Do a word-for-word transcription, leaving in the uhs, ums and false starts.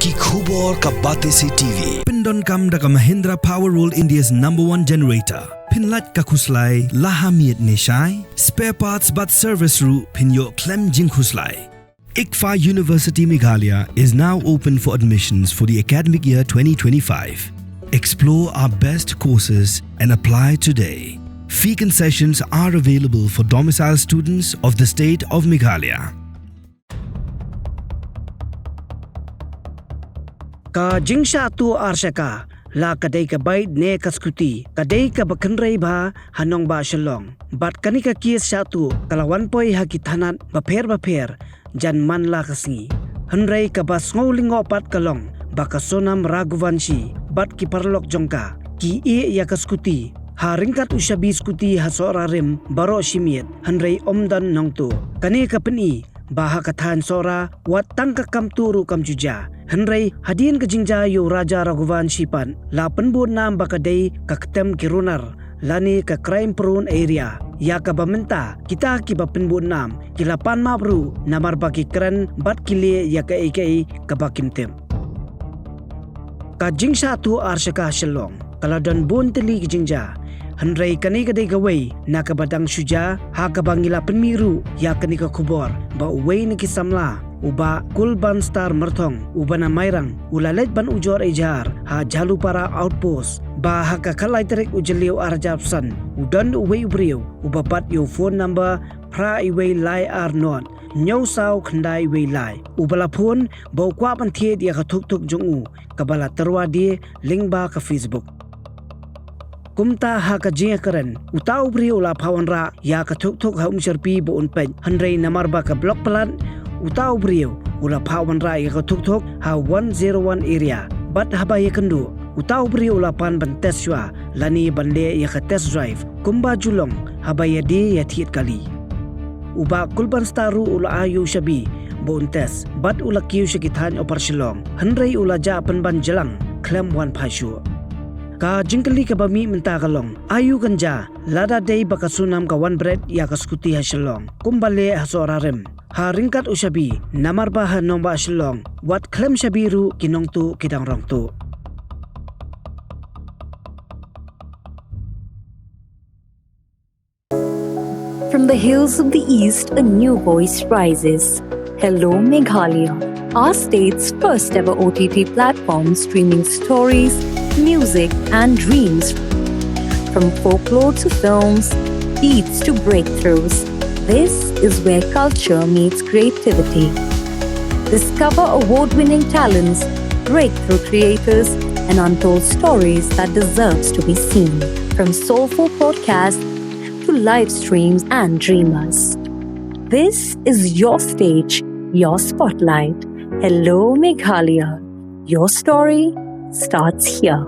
Ki khubor ka Batesi T V. Pyndonkam da ka Mahindra Power World, India's number one generator. Pynlait ka khuslai la ha miet ne shai. Spare parts bad service ruh phin ïoh khlem jingkhuslai. ICFAI University Meghalaya is now open for admissions for the academic year twenty twenty-five. Explore our best courses and apply today. Fee concessions are available for domicile students of the state of Meghalaya. Ka jingshah tuh ar shaka, la ka dei ka bike ne ka scooty, ka dei kaba kynrei bha ha nongbah Shillong. Bad kane ka case shah tuh ka la wan poi ha ki thanat bapher bapher jan man la ka sngi. Hynrei kaba sngewlyngngoh pat ka long ba ka Sonam Raghuvanshi bad ki paralok jong ka ki ïeh ïa ka scooty ha ryngkat u shabi scooty ha Sohra rim baroh shi miet, hynrei ym don nongtuh. Kane ka pyni ba ha ka thaiñ Sohra wat tang ka kam tuh ruh kam ju jia. Hynrei hadien ka jingjia ïa u Raja Raghuvanshi pat, la pynbud nam ba ka dei ka ktem ki runar lane ka crime prone area, ïa kaba mynta kita kiba pynbud nam ki la pan map ruh namar ba ki kren bad ki leh ïa kaei kaei kaba kim tip. Ka jingshah tuh ar shaka ha Shillong ka la don bun tylli ki jingjia, hynrei kane ka dei kawei na kaba dang shu jia, ha kaba ngi la pynmih ruh ïa kane ka khubor ba uwei na ki samla, u Bah Kulbanstar Myrthong, uba na Mairang, u la leit ban ujor ejhar ha Jhalupara Outpost, ba ha ka khatlai tarik u Jylliew arhajar arphew san u don uwei u briew uba bat ïa u phone number phra wei lai ar nod hynñiew saw khyndai wei lai, uba la phone ba u kwah ban thied ïa ka thukthuk jong u kaba la tyrwa die lyngba ka Facebook. Kumta ha ka jingïakren, uta u briew u la phah wanrah ïa ka thukthuk ha Umshyrpi ba un peit, hynrei namar ba ka block palat, uta u briew u la phah wanrah ïa ka thukthuk ha one zero one area. Bad haba ïakynduh, uta u briew u la pan ban test shuwa lane ban leh ïa ka test drive kumba ju long haba ïadie ïathied kali. U Bah Kulbanstar ruh u la ai ïa u shabi ba un test bad u la kiew sha ki thaiñ Upper Shillong, hynrei u la jah pynban jlang khlem wan phai shuh. Ka jingkylli kaba mih mynta ka long, aïu kan jia lada dei ba ka Sonam ka wan bret ïa ka scooty ha Shillong kumba leh ha Sohra rim ha ryngkat u shabi, namar ba ha nongbah Shillong wat khlem shabi ruh ki nongtuh ki dang rong tuh. From the hills of the East, a new voice rises. Hello, Meghalaya, our state's first ever O T T platform streaming stories, music, and dreams. From folklore to films, beats to breakthroughs, this is where culture meets creativity. Discover award winning talents, breakthrough creators, and untold stories that deserves to be seen. From soulful podcasts to live streams and dreamers. This is your stage, your spotlight. Hello, Meghalaya. Your story starts here.